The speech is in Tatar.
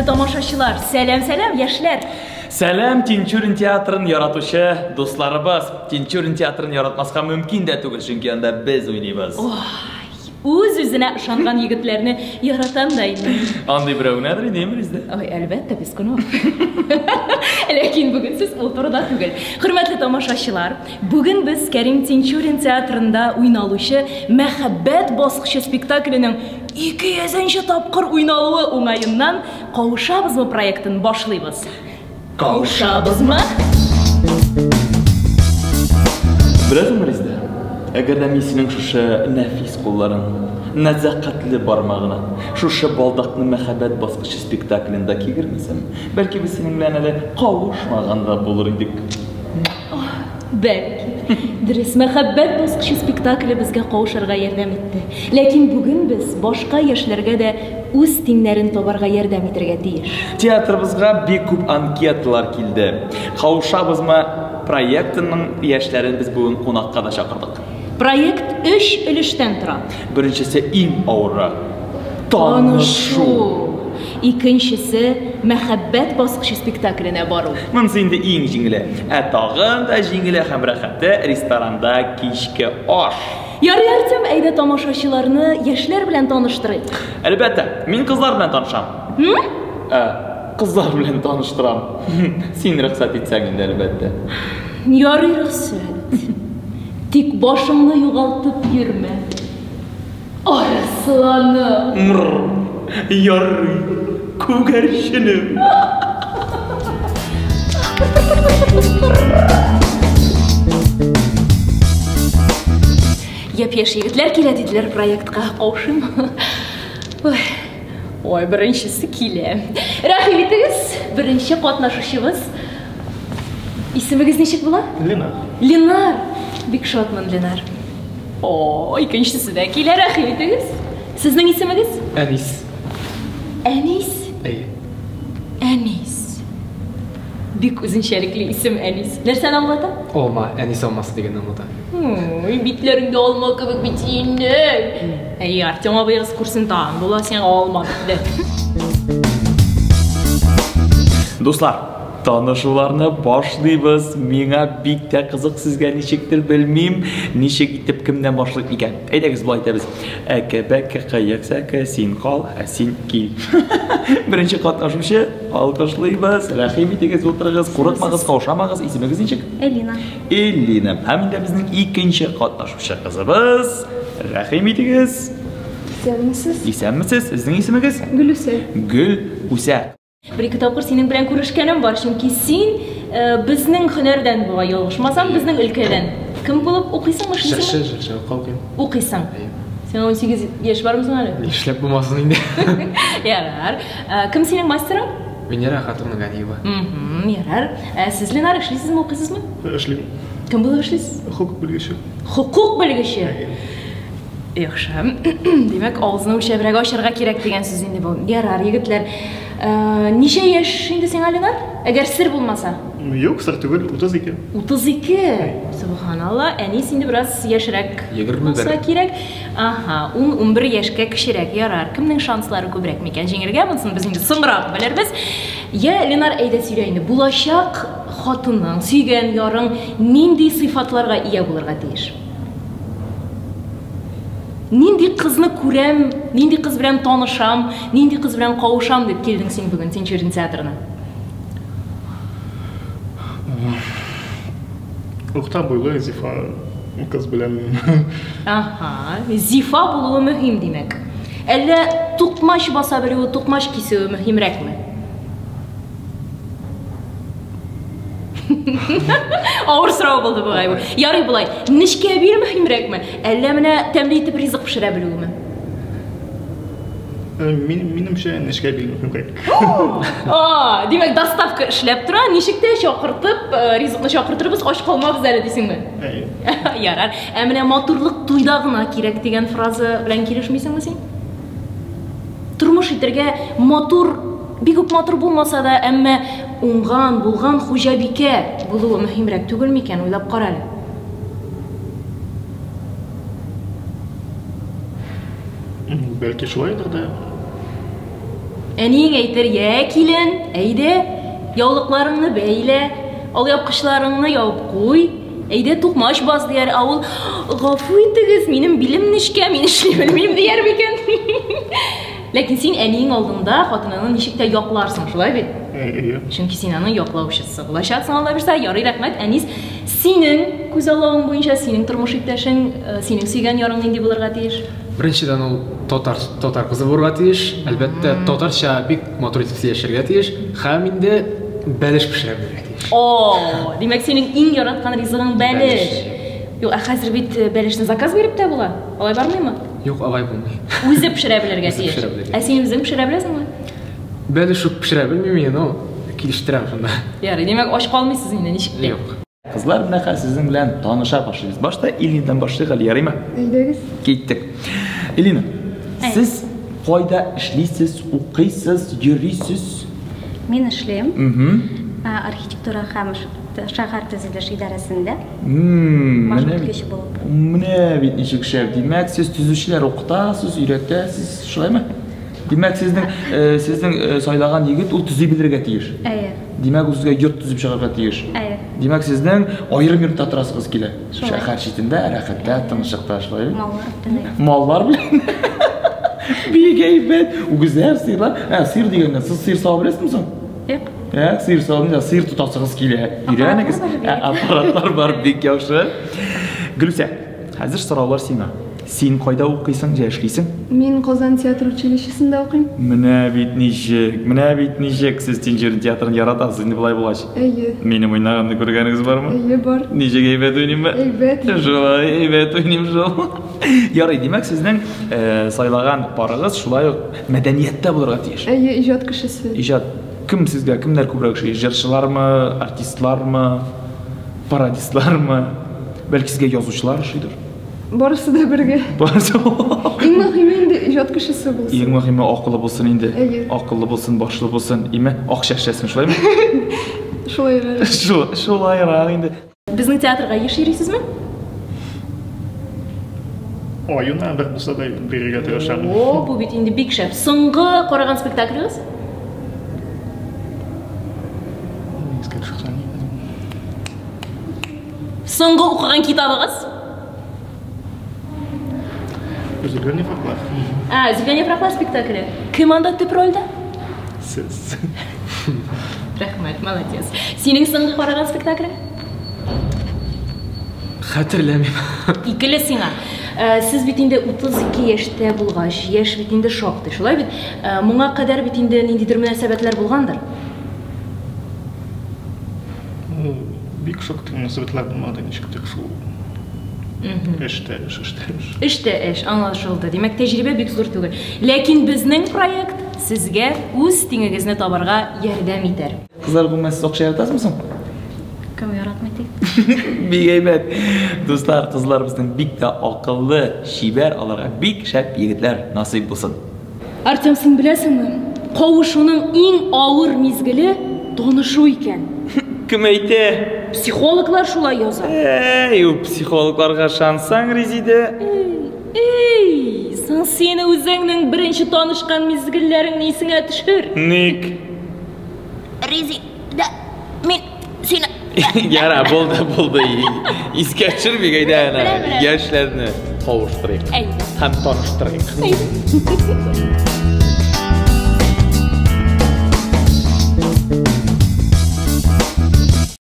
тамашачылар, сәлам, сәлам, яшьләр! Сәлам, Тинчурин театрын яратучы дусларыбыз. Тинчурин театрын яратмаска мөмкин дә түгел, чөнки анда без уйныйбыз. Үз-үзенә ышанган егетләрне яратам да инде. Андый берәү генәдер инде, Резидә? Ой, әлбәттә, Пискунов. Ләкин бүген сүз ул турыда түгел. Хөрмәтле тамашачылар, бүген без Кәрим Тинчурин театрында уйналучы Мәхәббәт баскычы спектакленең 200 нче тапкыр уйналуы уңаеннан Кавышабызмы проектын башлыйбыз. Кавышабызмы? Беләсеңме, Резидә, әгәр дә мин синең шушы нәфис кулларың, нәзакәтле бармагына шушы балдакны Мәхәббәт баскычы спектаклендә кигермәсәм, бәлки без синең белән әле кавышмаган да булыр идек. Бәлки. Дөрес, Мәхәббәт баскычы спектакле безгә кавышырга ярдәм итте. Ләкин бүген без башка яшьләргә дә үз тиңнәрен табарга ярдәм итәргә тиеш. Театрыбызга бик күп анкеталар килде. Кавышабызмы проектының яшьләрен без бүген кунакка да чакырдык. Проект өч өлештән тора. Беренчесе иң авыры, танышу. Икенчесе, Мәхәббәт баскычы спектакленә бару. Монысы инде иң җиңеле. Ә тагын да җиңеле һәм рәхәте, ресторанда кичке аш. Ярый, Артем, әйдә тамашачыларны яшьләр белән таныштырыйк. Әлбәттә, мин кызлар белән танышам. Ә, кызлар белән таныштырам. Син рөхсәт итсәң инде, әлбәттә. Ярый, рөхсәт. Тик башыңны югалтып йөрмә. Арысланым. Мрр. Ярый, күгәрченем. Япь-яшь егетләр килә диделәр проектка. Каушыйм. Ой. Ой, беренчесе килә. Рәхим итегез, беренче катнашучыбыз. Исемегез ничек була? Ленар. Ленар. Бик шатмын, Ленар. О, икенчесе дә килә, рәхим итегез. Сезнең исемегез? Әнис. Әнис? Әйе. Әнис. Бик үзенчәлекле исем Әнис. Нәрсәне аңлата? Алма, әнис алмасы дигәнне аңлата. Ой, битләреңдә алма кебек бит синең. Әй, Артем абыегыз күрсен тагын, була сиңа алма битле. Дуслар, танышуларны башлыйбыз. Миңа бик тә кызык, сезгә ничектер белмим. Ничек итеп кемнән башлыйк икән? Әйдәгез болай итәбез. Әкә бәкә кыек сәкә, син кал, ә син кил. Беренче катнашучы, алкышлыйбыз. Рәхим итегез, утырыгыз, курыкмагыз, каушамагыз. Исемегез ничек? Элина. Элина. Һәм инде безнең икенче катнашучы кызыбыз. Рәхим итегез. Исәнмесез. Исәнмесез. Сезнең исемегез? Гөлүсә. Гөлүсә. Бер-ике тапкыр синең белән күрешкәнем бар, чөнки син э, безнең һөнәрдән була, ялгышмасам, безнең өлкәдән. Кем булып укыйсың, эшлисеңме? Җырчы, җырчы укыйм. Укыйсың. Әйе. Сиңа 18 яшь бармы соң әле? Нишләп булмасын инде. Ярар. Э, кем синең мастерың? Венера Хатуна Ганиева. Ярар. Ә сез, Ленар, эшлисезме, укыйсызмы? Эшлим. Кем булып эшлисез? Хокук белгече. Хокук белгече. Яхшы. Димәк, авызны үлчәбрәк ачарга кирәк дигән сүз инде бу. Ярар, егетләр. Э, ничә яшь инде сиңа, Ленар? Әгәр сер булмаса. Юк, сер түгел, 32. 32. Субханалла, әнис инде бераз яшьрәк булса кирәк. Аһа, 10-11 яшькә кечерәк. Ярар. Кемнең шанслары күбрәк микән җиңергә? Монысын без инде соңрак белербез. Я, Ленар, әйдә сөйлә инде. Булачак хатының, сөйгән ярың нинди сыйфатларга ия булырга тиеш? Нинди кызны күрәм, нинди кыз белән танышам, нинди кыз белән кавышам дип килдең син бүген Тинчурин театрына? Урта буйлы зифа кыз белән. Аһа, зифа булуы мөһим, димәк. Әллә тукмач баса белүе, тукмач кисүе мөһимрәкме? Авыр сорау булды бугай бу. Ярый болай. Нечкә бил мөһимрәкме? Әллә менә тәмле итеп ризык пешерә белүеме? Э, мин, минемчә, нечкә бил мөһимрәк. А, димәк, доставка эшләп тора, ничек тә чакыртып, э, ризыкны чакыртырбыз, ач калмабыз әле дисеңме? Әйе. Ярар. Ә менә матурлык туйда гына кирәк дигән фраза белән килешмисеңме син? Тормыш итәргә матур, бик үк матур булмаса да, әмма уңган, булган хуҗабикә булуы мөһимрәк түгел микән, уйлап кара әле. Бәлки шулайдыр да. Әниең әйтер, йә, килен, әйдә, яулыкларыңны бәйлә, алъяпкычларыңны ябып куй, әйдә, тукмач бас, дияр. Ә ул, гафу итегез, минем билем нечкә, мин эшли белмим, дияр микән? Ләкин син әниең алдында хатыныңны ничек тә якларсың, шулай бит? Әйе. Чөнки син аның яклаучысы булачаксың, Алла бирсә. Ярый, рәхмәт, Әнис. Синең күзаллавың буенча, синең тормыш иптәшең, синең сөйгән ярың нинди булырга тиеш? Беренчедән, ул татар, татар кызы булырга тиеш. Әлбәттә, татарча бик матур итеп сөйләшергә тиеш һәм инде бәлеш пешерә белергә тиеш. О, димәк, синең иң яраткан ризыгың бәлеш. Бәлеш. Юк, ә хәзер бит бәлешне заказ биреп тә була. Алай бармыймы? Юк, алай булмый. Үзе пешерә белергә Үзе тиеш. пешерә белергә. Ә син үзең пешерә беләсеңме? Бәлеш үк пешерә белмим инде, но килештерәм шунда. Ярый, димәк, ач калмыйсыз инде, ничек тә. Юк. Кызлар, менә хәзер сезнең белән таныша башлыйбыз. Башта Элинадан башлыйк әле, ярыймы? Әйдәгез. Киттек. Элина, сез кайда эшлисез, укыйсыз, йөрисез? Мин эшлим. Архитектура һәм шәһәр төзелеш идарәсендә. Менә Баш белгеч булып. Менә бит ничек шәп. Димәк, сез төзүчеләр укытасыз, өйрәтәсез, шулаймы? Димәк, сезнең сайлаган егет ул төзи белергә тиеш. Әйе. Димәк, ул сезгә йорт төзеп чыгарга тиеш. Әйе. Димәк, сезнең аерым йортта торасыгыз килә. Шулай. Шәһәр читендә, рәхәттә, тынычлыкта, шулай бит? Маллар белән. Маллар белән. Бик әйбәт. Үгезләр, сыерлар. Ә, сыер дигәннән, сез сыер сава беләсезме соң? Юк. Ә, сыер сава белмисез, сыер тотасыгыз килә. Өйрәнегез. Аппаратлар бар, Ә, аппаратлар бар, бик яхшы. Гөлүсә, хәзер сораулар сиңа. Син кайда укыйсың, җә эшлисең? Мин Казан театр училищесында укыйм. Менә бит ничек, менә бит ничек сез Тинчурин театрын яратасыз инде болай булгач. Әйе. Минем уйнаганны күргәнегез бармы? Әйе, бар. Ничек әйбәт уйныйммы? Әйбәт. Шулай әйбәт уйныйм шул. Ярый, димәк, сезнең сайлаган парыгыз шулай ук мәдәнияттә булырга тиеш. Әйе, иҗат кешесе. Иҗат. Кем сезгә, кемнәр күбрәк ошый? Җырчылармы, артистлармы, пародистлармы? Бәлки сезгә язучылар ошыйдыр? Барысы да бергә. Барысы. Иң мөһиме инде иҗат кешесе булсын. Иң мөһиме акыллы булсын инде. Әйе. Акыллы булсын, башлы булсын, име? Акча эшләсен, шулаймы? Шулайрак. Шулайрак инде. Безнең театрга еш йөрисезме? Аена бер булса да бирергә тырышам. О, бу бит инде бик шәп. Соңгы караган спектаклегез? Искә төшерсәң. Соңгы укыган китабыгыз? Өзелгән яфраклар. Ә, Өзелгән яфраклар спектакле. Кем анда төп рольдә? Сез. Рәхмәт, молодец. Синең соңгы караган спектаклең? Хәтерләмим. Икеле сиңа. Сез бит инде 32 яшьтә булгач, яшь бит инде шактый, шулай бит? Моңа кадәр бит инде ниндидер мөнәсәбәтләр булгандыр? Бик шактый мөнәсәбәтләр булмады, ничектер шул. Эш тә эш, эш тә эш. Эш тә эш, аңлашылды. Димәк, тәҗрибә бик зур түгел. Ләкин безнең проект сезгә үз тиңегезне табарга ярдәм итәр. Кызлар, гомумән, сез акча яратасызмы соң? Кем яратмый ди? Бик әйбәт. Дуслар, кызлар безнең бик тә акыллы, чибәр, аларга бик шәп егетләр насыйп булсын. Артем, син беләсеңме? Кавышуның иң авыр мизгеле танышу икән. Кем әйтә? Психологлар шулай яза. Эй, ул психологларга ышансаң, Резидә. Эй, соң син үзеңнең беренче танышкан мизгелләреңне исеңә төшер. Ник? Резидә, мин сине Яра, булды, булды. Искә төшермик, әйдә әнә. Менә, менә. Яшьләрне кавыштырыйк. Әйдә. Һәм таныштырыйк. Әйдә.